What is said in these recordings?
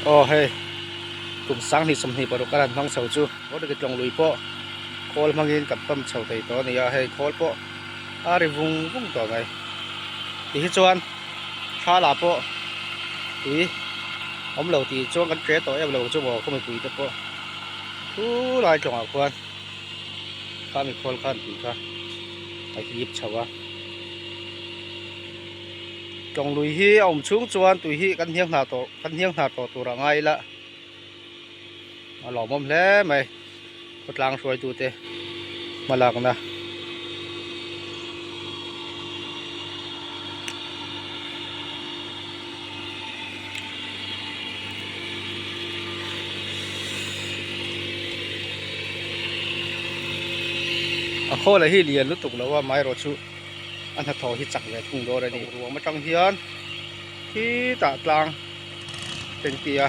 Aw hei kum sanghnih sawmhnih paruk a rawn hmang chho chu Bawrhte tlawng lui pawh khawl hmangin kan pump chho thei tawh a ni a hei khawl pawh a ri vung vung tawh mai ti hi chuan thla lah pawh tui awm lo tih chuan kan hre tawh em lo chu maw khaw mipui te pawh thu lai tlawngah khuan kha mi khawl khan tui kha a hip chho a. Tlawng lui hi a awm chhung chuan tui hi kan hniang hna tawh kan hniang hna tawh tur a ngai ila a lawmawm hle mai khawtlang hruaitute hmalakna. A khawla hi lian lutuk lo a amaherawhchu a hnathawh hi chak ve thung dawn a ni ruam atang hian khitah tlang tengtia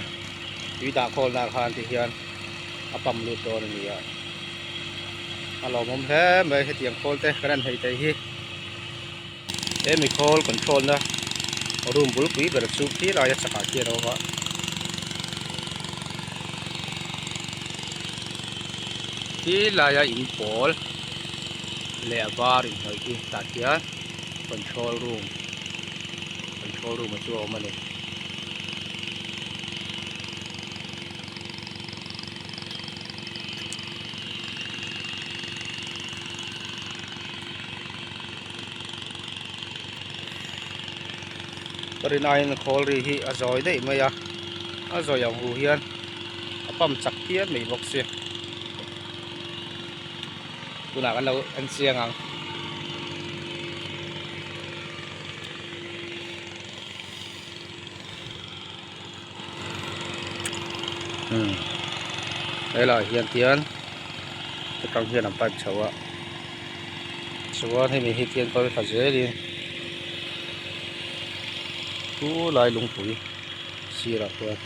tui dah khawlna khan ti hian a pump lut dawn a ni a a lawmawm hle mai hetiang khawl te kan han hei thei hi he mi khawl control na room bul pui ber chu khilai a chakah khian a awm a. Khilai a in pawl leh a var inhnawih khi tah khian control room control room a chu a awm a ni. Ka rin aiin khawl ri hi a zawi daih mai a a zawi ang hu hian a pump chak phian mai bawk sia tunah kan lo en chiang ang. Umm helaiah hian tian atang hian an pipe chho a chuan hemi hi tian kal thla zelin chu lai lungpui sirah chuan.